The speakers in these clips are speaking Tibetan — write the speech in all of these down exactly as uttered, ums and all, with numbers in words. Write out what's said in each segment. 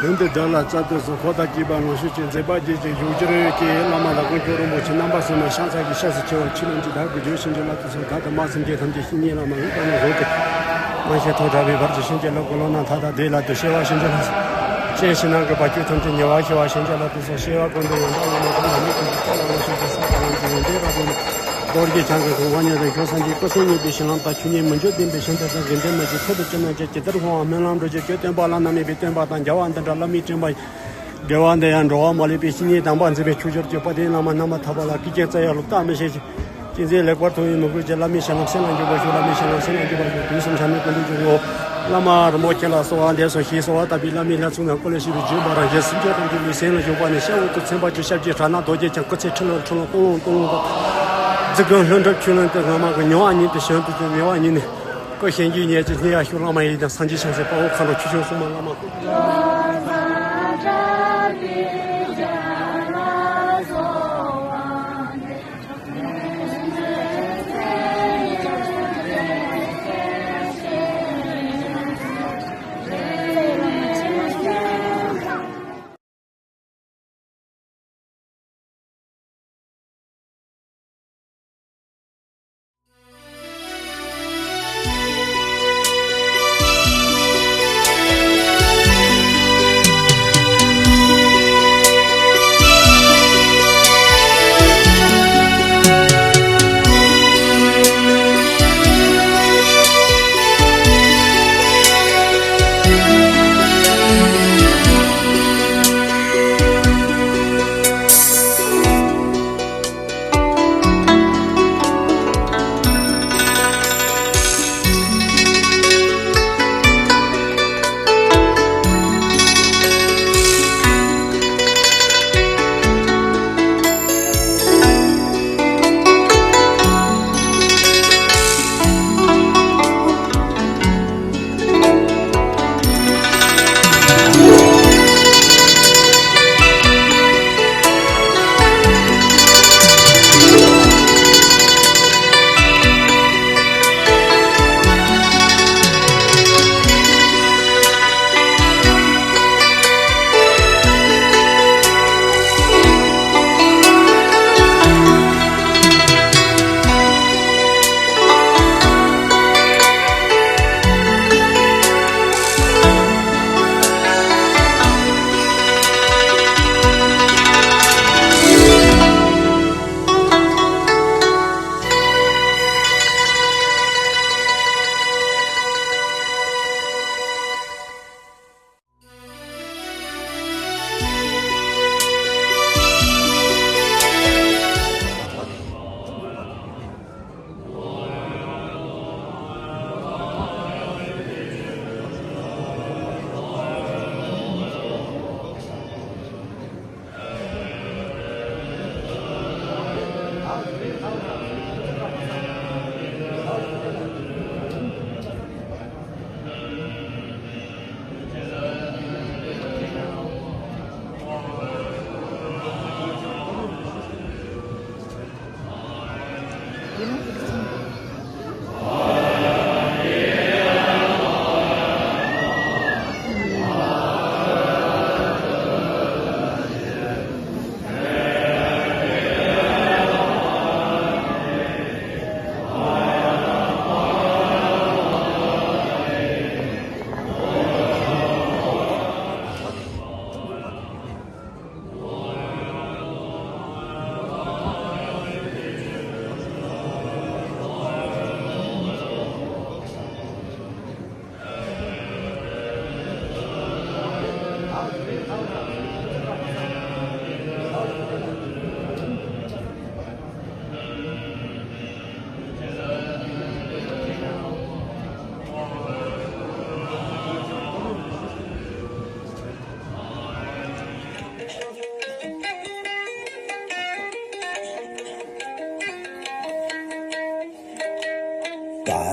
དོན་དུ་དགྲ་ལ་རྩ་གཏོད་སོགས་འཁོར་དང་བཅས་པ་ངོ་ཤེས་ཀྱི་མཛད་པ་རྒྱས་ཀྱི་བཞུགས་ཕྱིར་སྐྱེས་བླ་མ་ལ་དཀོན་མཆོག་རིན་པོ་ཆེ་རྣམ་པ་གསུམ་ལ་ཕྱག་འཚལ་གྱི་ཞབས་སུ་མཆིའོ། ཕྱི་ནང་གི་བདག་གི་རྒྱུད་བྱིན་གྱིས་བརླབ་ཏུ་གསོལ། བདག་དང་མ་གསུམ་གྱི་ཐམས་ཅད་བཤེས་གཉེན་བླ་མ་ཡི་དམ་ལ་བཟོད་དེ། མ་ཤེས་ཐོག་དྲག་པའི་བར་གྱི་ཕྱིན་ཅི་ལོག་གི་ལོག་རྣམ་ཐ་དད་ལ་དུ་ཤེས་པ་ཕྱིན་ཅི་ལོག་ཅན་ཕྱི་ནང་གི་བར་ཆད་ཐམས་ཅད་ཉེ་བར་ཞི་བ་ཕྱིན་ཅི་ལོག་ཏུ་གསོལ། ཤེས་པ་ཀུན་ཏུ་ཡོངས་དག་བླ་མ་དང་ལམ་རིམ་ཀུན་གྱི་ཐོག་ལ་ངོ་ཤེས་ཀྱི་ས་དང་ལམ་གྱི་ཡོན་ཏན་རབ་ཏུ་རྡོ་རྗེ་འཆང་གི་གོ་འཕང་མྱུར་དུ་ཤོག་སངས་རྒྱས་སྐུ་གསུམ་བརྙེས་པའི་གཞི་ལམ་དང་། ཆོས་ཉིད་མི་འགྱུར་བདེན་པའི་ཞིང་དུ་སོང་། དགེ་འདུན་མ་བྱས་ཚུལ་དུ་བྱུང་རྣམས་ཀྱི། ཇི་ལྟར་འོང་བ་སྨོན་ལམ་འགྲུབ་ཕྱིར། ཆོས་བསྟན་པ་ལ་རྣམ་སྨིན་པའི་བསྟན་པ་དང་། རྒྱལ་བ་འདི་ཡང་འགྲོ་བ་མ་ལུས་པའི་བཤེས་གཉེན་དམ་པ་འཛིན་པའི་ཆོས་སྦྱོར་གྱི་དཔལ་ལྡན་བླ་མ་རྣམ་པར་ཐར་པ་ལ། སྐུ་རྒྱན་རྩ་ཡ་ལུ་བརྟག་མི་ཤེས་ཤིང་། ཅི་མཛད་ལེགས་པར་མཐོང་བའི་མོས་གུས་ཀྱིས། བླ་མའི་ཞལ་ལམ་གསན་ལ་འཇུག་པར་ཞུ། བླ་མའི་ཞལ་ལམ་གསན་ལ་འཇུག་པར་ཞུ། དུས་གསུམ་ཆ་མེད་ཀུན་ཏུ་བཞུགས་འོ། བླ་མ་རིན་པོ་ཆེ་ལ་གསོལ་བ་འདེབས་སོ་ཞེས་གསོལ་བ་བཏབ་པས། བླ་མའི་ལྷ་ཚོགས་རྣམས་སྐུ་ལས་བཞེངས་པའི་བརྗིད་འབར་རང་བཞིན། སེམས་ཅན་ཐམས་ཅད་ལུས་སེམས་ལ་བཞུགས་པ་ནས། ཤར་འོག་ཏུ་མཚན་པ་ཅན་ཤཱཀྱའི་ཁྲི་ལ་འཁྲུངས་ལ། སྟོང་ལོ་སྟོང་ལོ་སྟོང་ལོ་སྟོང་ལོ་དང་། རྫི་སྒང་ལྷུན་གྲུབ་ཆོས་གླིང་དུ། སྔ་མ་གི་མྱོང་བ་ཉིད་དུ་བྱོན་དུ་བྱོན། མྱོང་བ་ཉིད་ནས་སྐུ་གཤེགས་རྒྱུའི་ཉེར་གཅིག་སྙིང་ཡར་ཞུགས། བླ་མ་ཡི་དམ་སངས་རྒྱས་བྱང་སེམས་དཔའ་བོ་མཁའ་འགྲོ་ཆོས་སྐྱོང་སྲུང་མ་བླ་མ།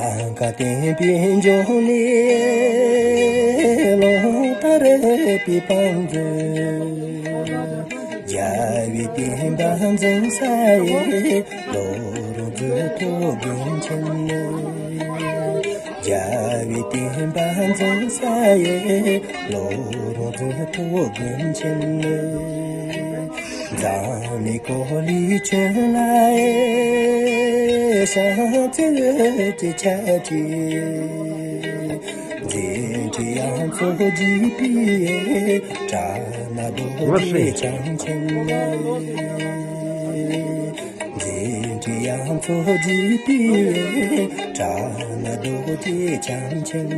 ལང་ཀ་བསྟན་པའི་འབྱུང་གནས་ལོ་ལྟར་པའི་བང་མཛོད། རྒྱལ་བའི་བསྟན་པ་འཛིན་ས་ཡི་ལོ་རུ་མཛོད་ཐོག་དགོན་ཆེན། རྒྱལ་བའི་བསྟན་པ་འཛིན་ས་ཡི་ལོ་རུ་མཛོད་ཐོག་དགོན་ཆེན། འཛམ་གླིང་གོ་ལའི་ཁྱོན་ལ་ཡེ་ཤ་ཚེ་འོད་ཀྱི་ཆ་ཅི། འཛིན་གྲྭའི་ཡང་ཚོ་བརྗིད་པའི་ཡེ་ཤ་ན་རྡོ་རྗེ་འཆང་ཆེན། འཛིན་གྲྭའི་ཡང་ཚོ་བརྗིད་པའི་ཡེ་ཤ་ན་རྡོ་རྗེ་འཆང་ཆེན།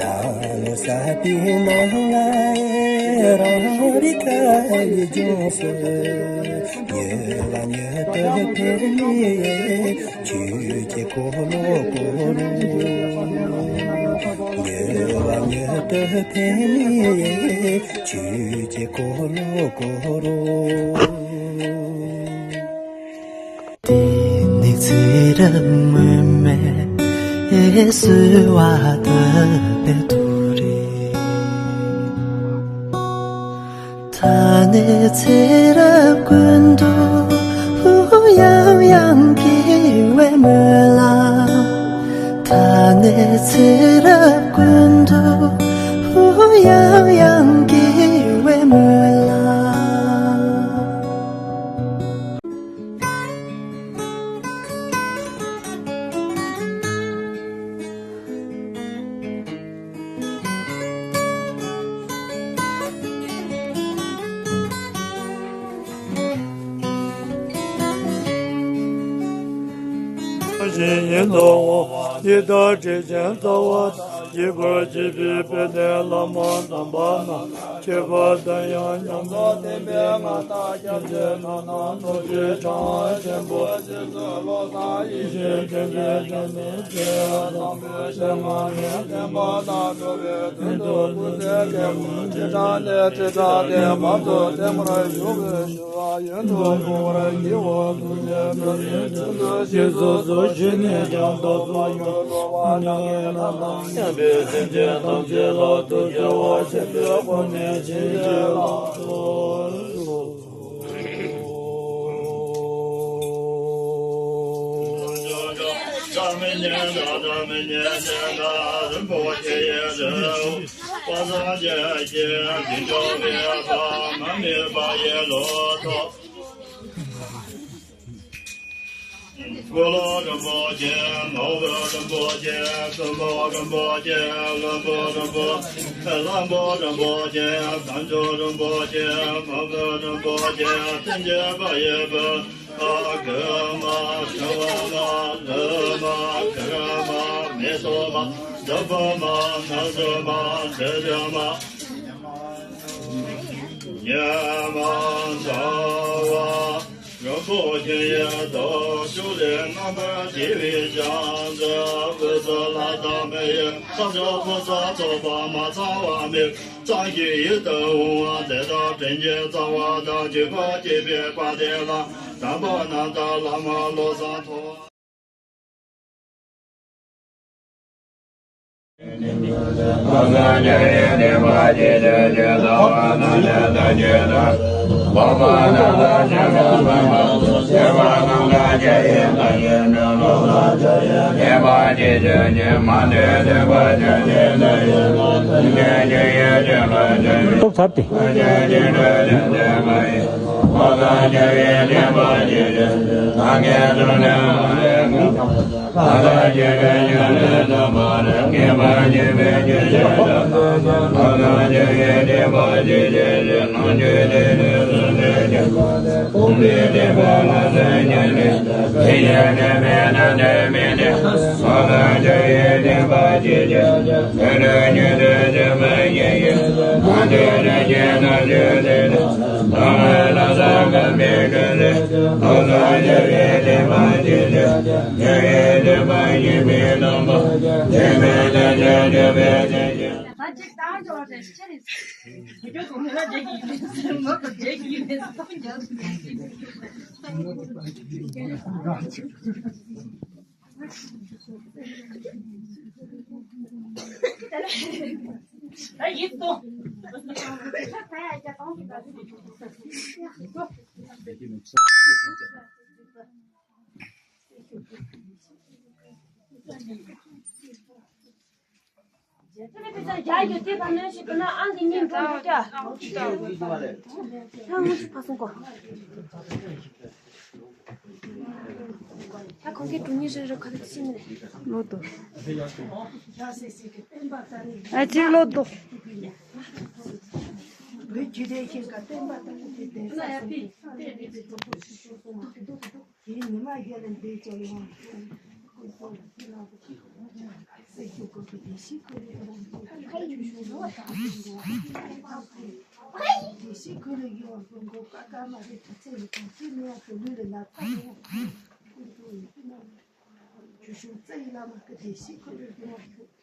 ནཱ་ལོ་གསར་པའི་ནང་ལ་རང་རིག་ཁ་ཡི་ལྗོངས་སུ། མྱུར་བ་མྱུར་དུ་ཕེབས་ནས་ཆོས་ཀྱི་འཁོར་ལོ་བསྐོར་རོ། མྱུར་བ་མྱུར་དུ་ཕེབས་ནས་ཆོས་ཀྱི་འཁོར་ལོ་བསྐོར་རོ། དེ་ནི་ཚེ་རབས་སྔོན་མའི་གསོལ་བ་བཏབ་པའི་ཐོ་རེད། ད་ནི་ཚེ་རབས་ཀུན་ཏུ་ཡང་ཡང་དགེ་བའི་སྨོན་ལམ། ད་ནི་ཚེ་རབས་ཀུན་ཏུ་ཡང་ཡང་དགེ་བའི་སྨོན་ལམ། བཞིན་ཡིན་ནོ། ཡི་དྭགས་སྲས་ཆེན་རྩ་བ་དང་། ཡི་དྭགས་སྤྱི་པའི་དཔལ་ལྡན་བླ་མ་དམ་པ་རྣམས། ཁྱད་པར་དུ་ཡང་ཉམས་ལྡན་བསྟན་པའི་མངའ་བདག་མཁྱེན་བརྩེ་ནོར་བཟང་ཐུགས་རྗེ་འཆང་ཆེན་པོ། རྗེ་བཙུན་བློ་བཟང་ཡེ་ཤེས་མཁྱེན་པའི་ཆེན་པོའི་ཚེ་དང་པོའི་ཞལ་སྔ་ནས་བསྟན་པ་དང་འགྲོ་བའི་དོན་དུ་ཐུགས་སྲས་སྐྱེས་བུ་ཁྲི་ཕྲག་ནས་ཁྲི་ཕྲག་དེ་བར་དུ་བསྟན་པར་བཞུགས་པའི་ཡུན་དུ་བསྐོར་བར་བགྱིའོ། ཐུགས་རྗེ་བཀའ་དྲིན་ཆེན་པོས་རྗེས་སུ་གསོལ། ཇི་ནས་ཀྱང་བདག་སོགས་ཡོངས་སུ་གྲོལ་བ་ནམ་མཁའི་མཐའ་དང་མཉམ་པའི་སེམས་ཅན་ཐམས་ཅད་ལ་ཐུགས་རྗེ་བ་ཆེན་པོའི་སྒོ་ནས་བྱིན་གྱིས་བརླབ་ཏུ་གསོལ། རིན་པོ་ཆེ་ཡི་རིན་པ་སངས་རྒྱས་ཀྱི་ཞིང་འགྲོ་བའི་བར་མ་དམིགས་པ་ཡི་ལོ་ཏོག་ཀུ་ལུ་རིན་པོ་ཆེ། ནོར་བུ་རིན་པོ་ཆེ། སྲིན་པོ་རིན་པོ་ཆེ། ལྷུན་པོ་རིན་པོ་ཆེ། ལྷ་མོ་རིན་པོ་ཆེ། དལ་འབྱོར་རིན་པོ་ཆེ། མ་བུ་རིན་པོ་ཆེ། སེམས་བསྐྱེད་པ་ཡི་བུ། ཨ་གུ་མ། གུ་བ་མ། ལུ་མ། གུ་ར་མ། མེ་ཏོག་མ། བདུག་སྤོས་མ། ནག་ཚོམ་མ། དྲི་ཆབ་མ། ཉི་མ་ཟླ་བ། རིན་པོ་ཆེ་ཡི་དྭགས་ཕྱོགས་ལས་རྣམ་པར་རྒྱལ་བའི་ཞིང་དུ། དབུས་སུ་ལྷ་དང་མི་ཡི་ས་ཕྱོགས་ཕུན་སུམ་ཚོགས་པ་མ་ཚང་བ་མེད། གཙང་ཞིང་ཡིད་དུ་འོང་བ་དེ་དག་དྲིན་ཅན་རྩ་བ་དང་། བྱིས་པ་སྐྱེས་པའི་བཀའ་དྲིན་བླངས། དམ་པ་རྣམས་དང་བླ་མ་བློ་བཟང་ཐོབ། སྟོབས་ཚར་ཏེ། ད་ཁོང་གིས་དྲུང་ཉིད་རེ་རེ་ག་རེ་ཤེས་ནས། ལོ་ཏོ། ཨ་ཅིག་ལོ་ཏོ། དེའི་ཉི་མ་བརྒྱད་ལ་འདས་ཀྱང་ཡང་། སྲིད་ཞུ་དགོས་པའི་བདེ་སྐྱིད་ཁོ་རང་ཚོ་ཁ་ཆུ་ཞུ་རུ་བ་དང་། བདེ་སྐྱིད་ཁོ་རང་ཡོང་དགོས་ཀ་ཀ་མ་རེད། དྲི་ཚེ་ཡི་དང་ཚེ་ནས་ཡང་དུ་ལུས་ལ་ལ་ཁ་ཡོང་། ཁོ་ཚོ་ཡི་ཕི་ན་ཆུ་ཞུ་རྩ་ཡི་བླ་མ་གི་བདེ་སྐྱིད་ཁོ་རང་ཡོང་དགོས།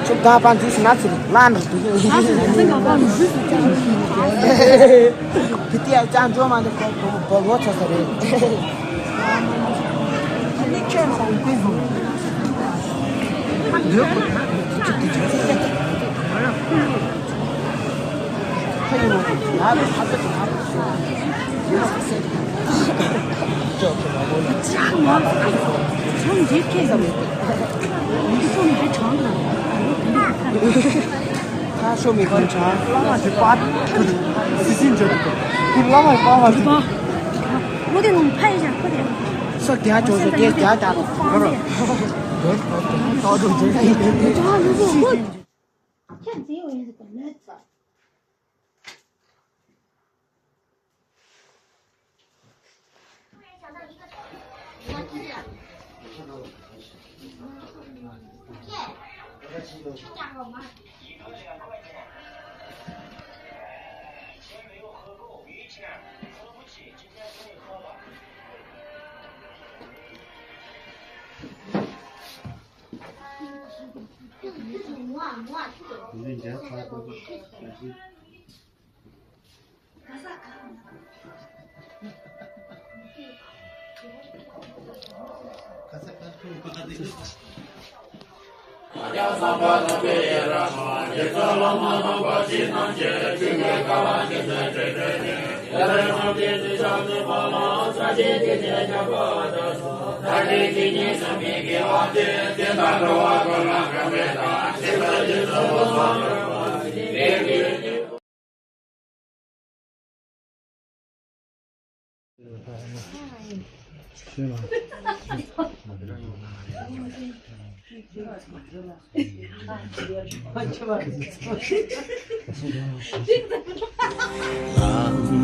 ཁྱོད་ད་པ་འཛུལ་སོང་ན་ཚུར་ལ་འགྲོ་དུས། དེ་དེ་ཡང་ཅང་འགྲོ་མ་འདུག་གོ། བོ་བོ་ཚ་ཚ་རེད། ཁ་ཤོ་མི་ཁོ་ཆ། བླ་མ་དེ་པར་སི་སི་འཇོག་གི། ཁོ་བླ་མའི་པར་མ་ཟིན། ཁོ་དེ་ནང་ཕ་ཡི་ཞག་ཁོ་དེ། སོ་རྒྱ་ཅོག་སོ་རྒྱ་རྒྱ་རྒྱ། ཁྱེད་འཛིན་འོ་ཡིན་ཟེར་གོ་ནས་ཚ། བླ་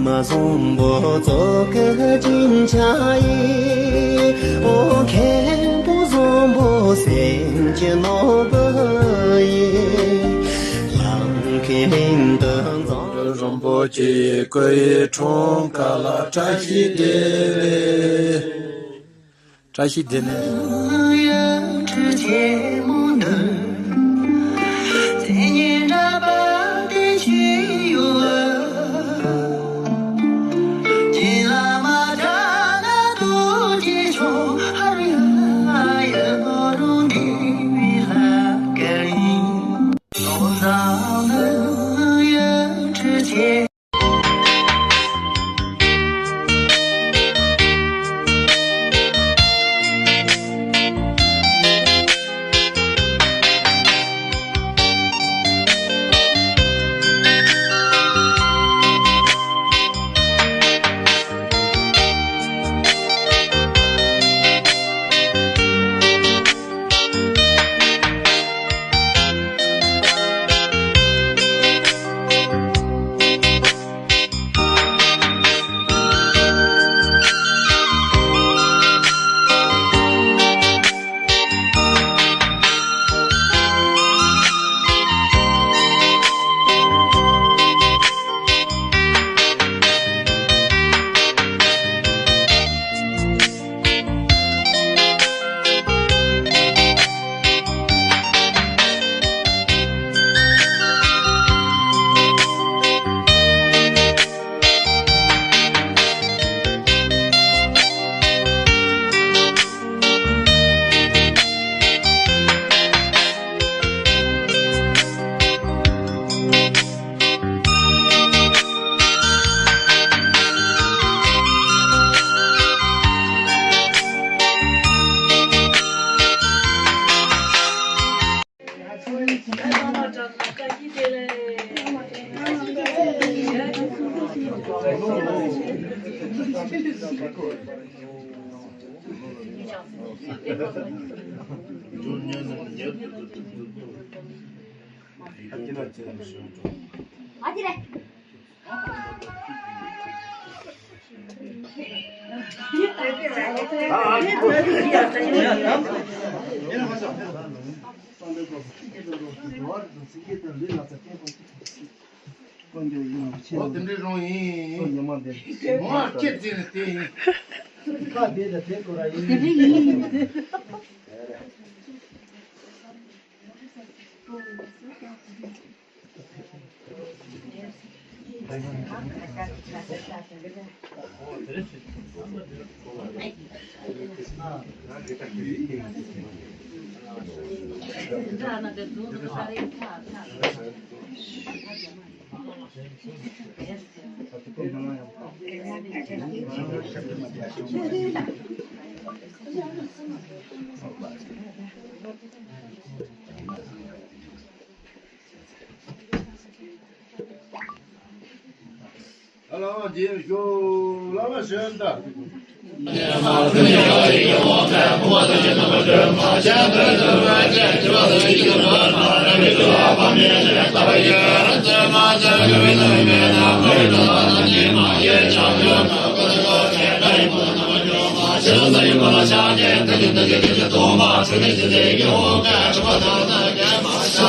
མ་གསུམ་པོ་ཙོག་གེ་སྦྱིན་བྱ་ཡི། ཨོ་མཁན་པོ་གསུམ་པོ་སེམས་ཅན་ནོར་བུ་ཡི། ལམ་ཁའི་མིང་དུ་རྫོང་རིན་པོ་ཆེའི་སྐུ་ཡི་འཁྲུངས་སྐར་ལ་བཀྲ་ཤིས་བདེ་ལེགས། བཀྲ་ཤིས་བདེ་ལེགས། ཨོ་དེ་འདྲའི་རང་ཡིན། ངོ་མ་ཁྱེད་ཅི་ནས་དེ་ཡིན། ཁ་བདེ་ལ་དེ་ཁོ་ར་ཡིན། དེ་འདྲའི་ཡིན། ཨ་ལ་རྗེས་ཤོག་བླ་མ་གཞོན་དང་།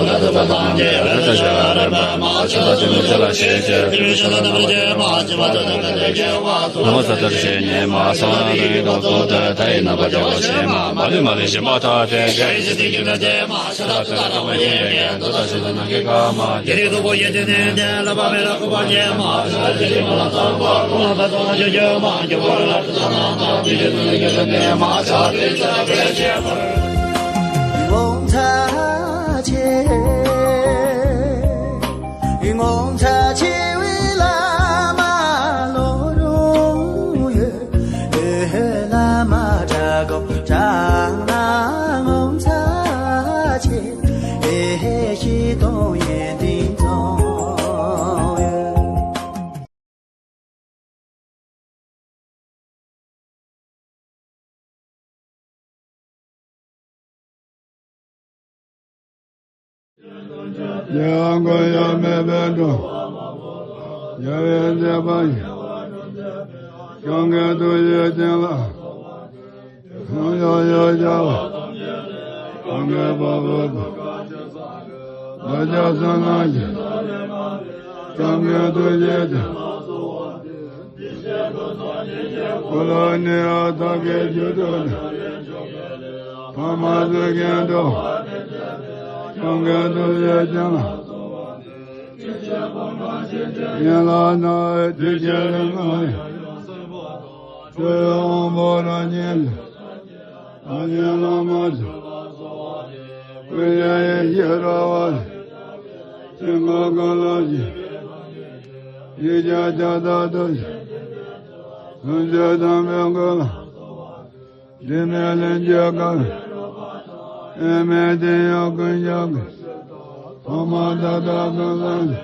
ལ་དད་པ་དང་བཅས་པའི་བཀྲ་ཤིས་རབ་བདུན་མ་ཆོས་བདག་ཆེན་པོ་ཆོས་ལ་ཞེས་བྱ། ཆོས་ཀྱི་ཆོས་ལ་རྣམ་པར་འཇུག་མ་བྱེད་པ་དང་། ཐམས་ཅད་ཀྱི་ནང་ནས་མ་ཆོས་བདག་ཆེན་པོ་ཆོས་ལ་ཞེས་བྱ། ལྷ་མོ་ས་ལྟར་བཞད་སྙེམས་མ་སངས་རྒྱས་དང་གསུངས་ཏེ། མཐའ་ཡས་རྣམ་པར་རྒྱལ་བ་ཆེན་པོ་མ་ལུས་མ་ལུས་ཞིང་པ་ཐ་དད་དེ། ཡེ་ཤེས་ཀྱི་རྒྱུད་ལ་བརྟེན་མ་ཆོས་བདག་ཆེན་པོ་ཆོས་ལ་ཞེས་བྱ། མདོ་དང་ཕྱག་རྒྱ་ནམ་མཁའི་མཁའ་མ་དེ། ཡེ་ཤེས་སྟོང་པ་ཉིད་དུ་ནི་བརྟེན། ལྷག་པའི་ལྷ་སྐུ་འཕགས་ཆེན་མ་ཆོས་བདག་ཆེན་པོ་ཆོས་ལ་ཚངས་པ་ཀུན་ལ་ཕན་ཚུན་ལ་ཆོས་སྤྱོད་མ་འཇུག་པར་ལ་དུ་ས་ནང་དང་དེ་བཞིན་དུ་ནི་རྒྱུད་ལ་བརྟེན་མ་ཆོས་བདག་ཆེན་པོ་ཆོས་ལ་ཞེས་བྱ། ངོ་མཚར་ཆེ། ངོ་མཚར་ཆེ་བའི་བླ་མ་བློ་གྲོས་ཡོད། བླ་མ་གྲགས་པ་གྲགས་ན་ངོ་མཚར་ཆེ། ཡེ་ཤེས་སྟོང་ཡོན་ཏན་ཚང་ཡོད། རྒྱལ་བ་མགོན་ཡང་མེད་པའི་འགྲོ། རྒྱལ་བའི་མཛད་པ་ཡི། སྐྱོང་མཁན་ཐུགས་རྗེ་ཅན་ལ། ཡང་ཡང་ཡང་བྱ་བ། གང་གི་བ་བུ་བུ། ལ་རྒྱ་ས་ན་གི། སྐྱོང་མཁན་ཐུགས་རྗེ་ཅན། ཀུ་ལ་ནི་ཨ་ཐ་གའི་རྒྱུད་དུ་ནི། ཕ་མ་ཚུ་གན་དུ། སྐྱོང་མཁན་ཐུགས་རྗེ་ཅན་ལ། ཡན་ལག་ན་དུས་ཀྱི་རིང་ལ། ཆོས་དབང་པོ་རང་ཉིད་ལ། ཨ་ཡན་བླ་མ་ཚུ། ཀུན་ཡ་ཡེ་ཤེས་ར་བ། ཆེན་པོ་ཀུན་ལ་ཞི། ཡིག་བརྒྱ་བརྒྱ་དག་ཏུ་ཞི། ལྷུན་གྱིས་གཏམས་པའི་མགུར་ལ། དྲི་མེད་ལྷུན་གྱིས་གང་། ཨེ་མའི་དེ་ཡང་ཀུན་ཀྱང་ཀུན། ཐོག་མ་ད་ལྟ་ཀུན་ལ་ཞི།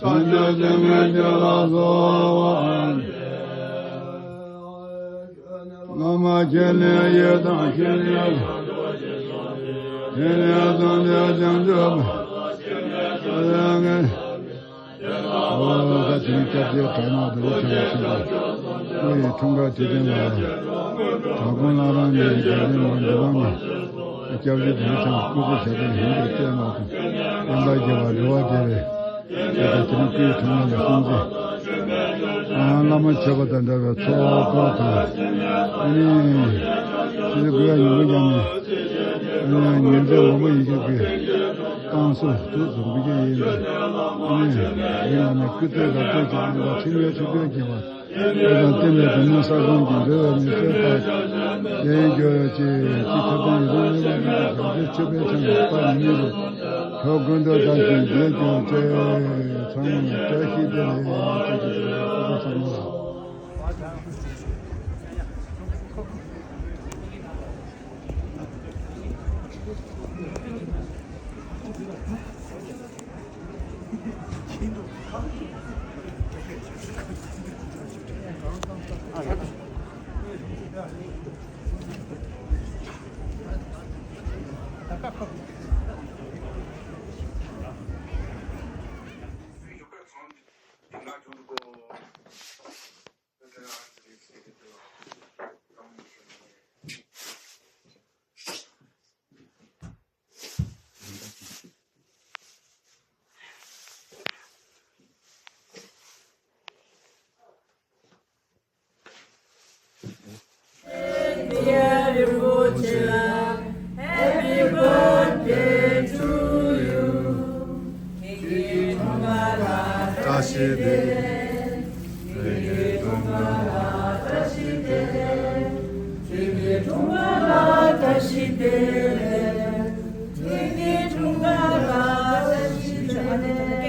བྱང་ཆུབ་སེམས་དཔའི་རྒྱུད་ལ་གསོལ་བ། བླ་མ་ཁྱེད་ལས་ཡོད་དང་ཁྱེད་ལས་ལ། ཁྱེད་ལས་སངས་རྒྱས་བྱང་ཆུབ་པ། ཨོ་ད་དེ་རིང་སྐྱབས་རྗེ་གྲགས་ན་རྡོ་རྗེ་འཆང་ཆེན་པོ་སྐུ་ཡི་འཁྲུངས་སྐར་དུས་སྟོན་ལ། གྲྭ་ཁོང་བླ་བྲང་གཉིས་ཀྱི་དགེ་འདུན་མ་འདུས་པ་ང་། སྐྱབས་རྗེ་རྡོ་རྗེ་འཆང་སྐུ་ཚེ་ཞབས་པད་ཡུན་དུ་བརྟན་པ་དང་། བསྟན་པ་རྒྱས་པ་རེ་བ་རྒྱས་པའི། དེ་དང་དེ་རིང་སྐུའི་འཁྲུངས་སྐར་ལ་སྲུང་བརྩི། ཨ་བླ་མ་མཆོད་པ་དང་འདྲ་བའི་ཚོགས་འཁོར་དང་། ཨ་ནི། ཆོས་སྐུ་ཡ་ཉིན་མོ་ཡ་ནི། ཨ་ནི་ཉིན་མཚན་མང་པོ་ཡི་གེ་དགོས། བཏང་སྲོལ་དུ་བཟུང་བའི་ཡིན་པས། ཨ་ནི། ཡིན་ལ་ནི་སྐུ་ཚེ་རབ་བརྟན་གྱི་ཨ་ནི་ཕྲིན་ལས་ཆུ་ཚོད་རྒྱས་པ། དེ་དང་བསྟན་པའི་སྡུག་བསྔལ་ས་སོང་གི་འབྲེལ་བའི་མི་ཚེ་དག་ལྡན་གྱུར་ཅིག་ཅེས་ཐུབ་བསྟན་ཡིད་བཞིན་གླིང་པ་རིན་པོ་ཆེ་ཆོས་པའི་ཚང་གི་དཔལ་ཉི་མའི་རུ་ཁྱོད་ཀུན་ཏུ་བདག་གིས་མཛེས་གྱུར་ཅིག་ཚང་མ་བཀྲ་ཤིས་བདེ་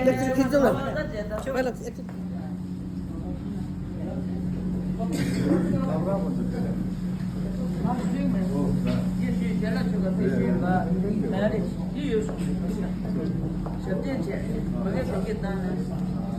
ལེགས་ཅེས་ཀྱི་སྐུ་ཚང་མ་ལ། བཀྲ་ཤིས་བདེ་ལེགས། འདི་ཡོད་སོང་། ཞབས་བརྟན་བྱས། བ་གས་བ་གས་བཏང་ན།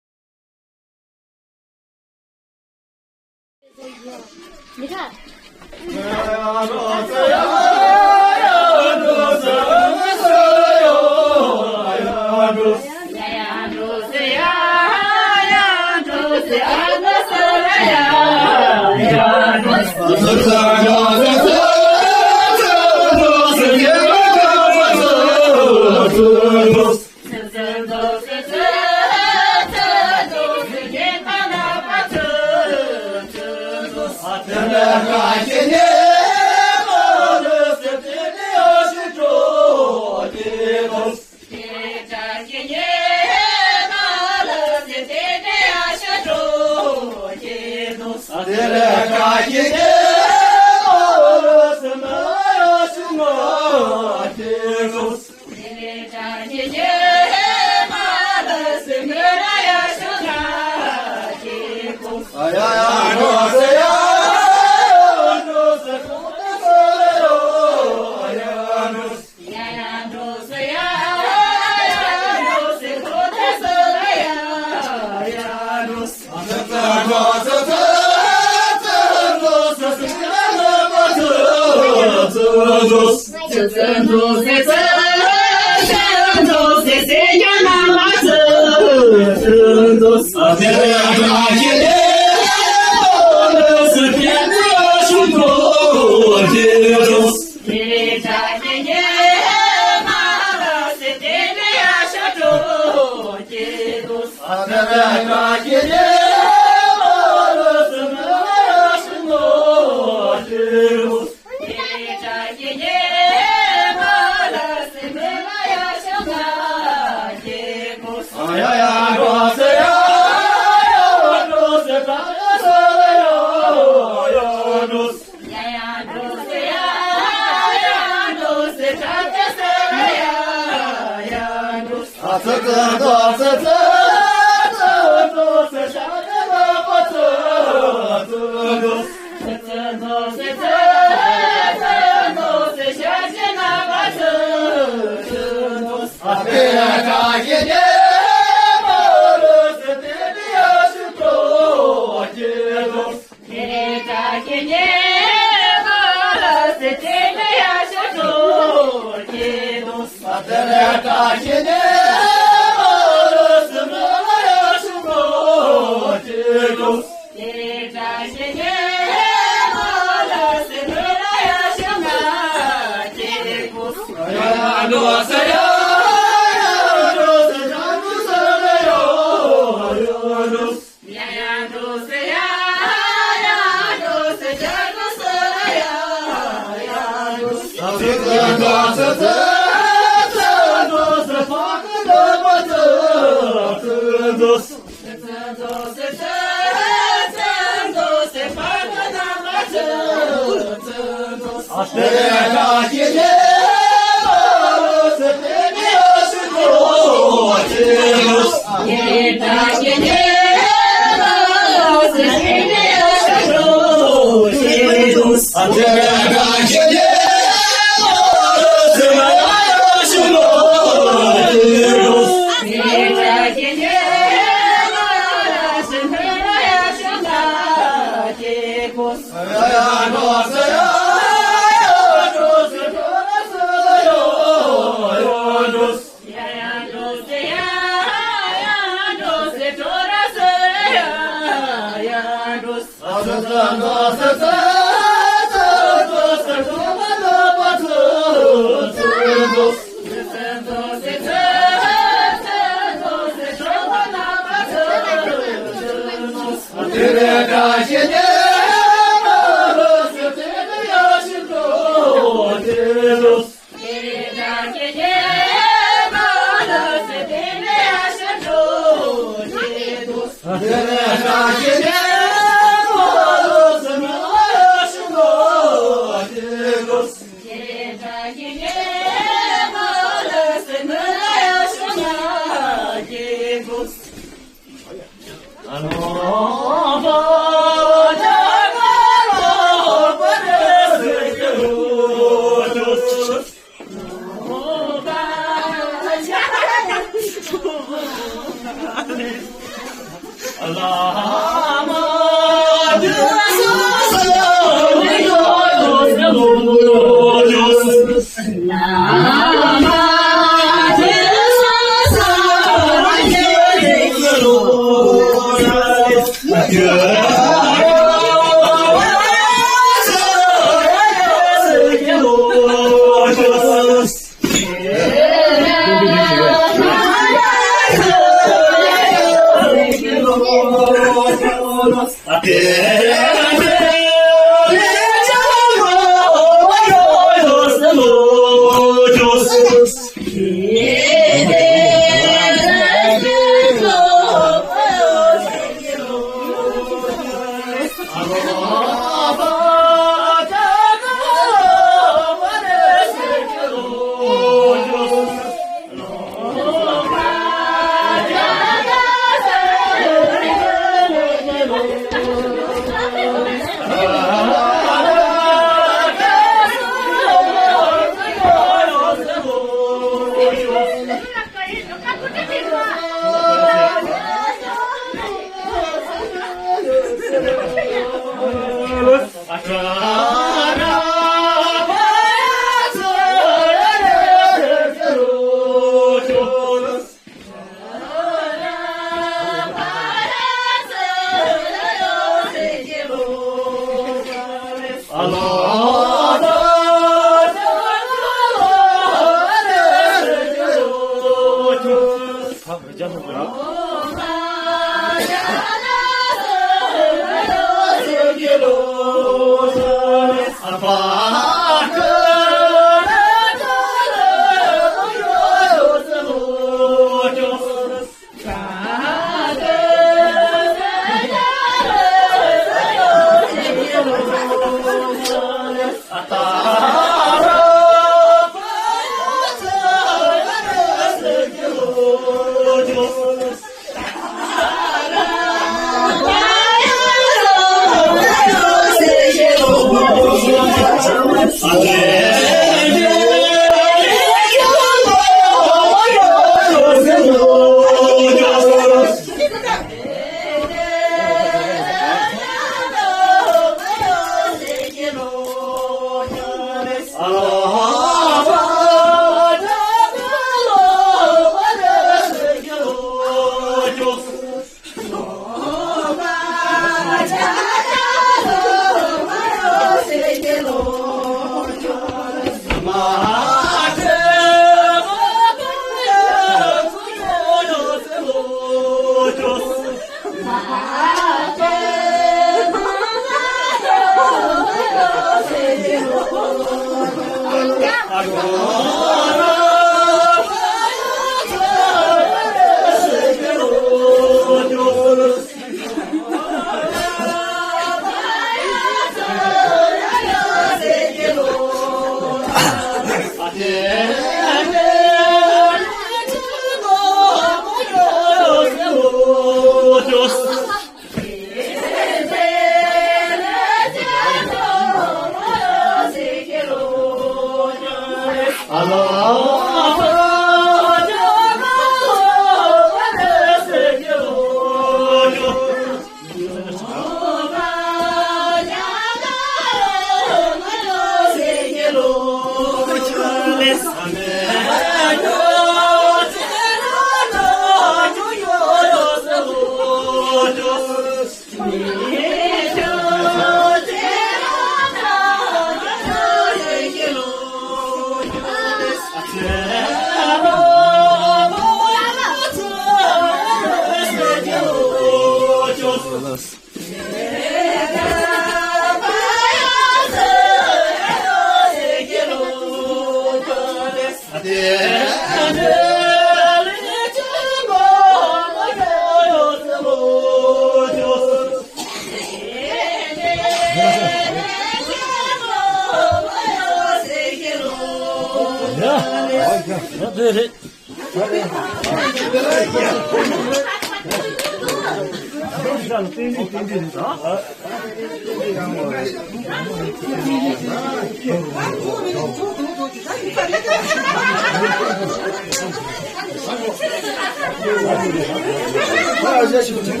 ཨ་ཟེར་ཞིག་ཅིག་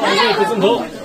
ཨ་ཟེར་དེ་ཚོ་འདུག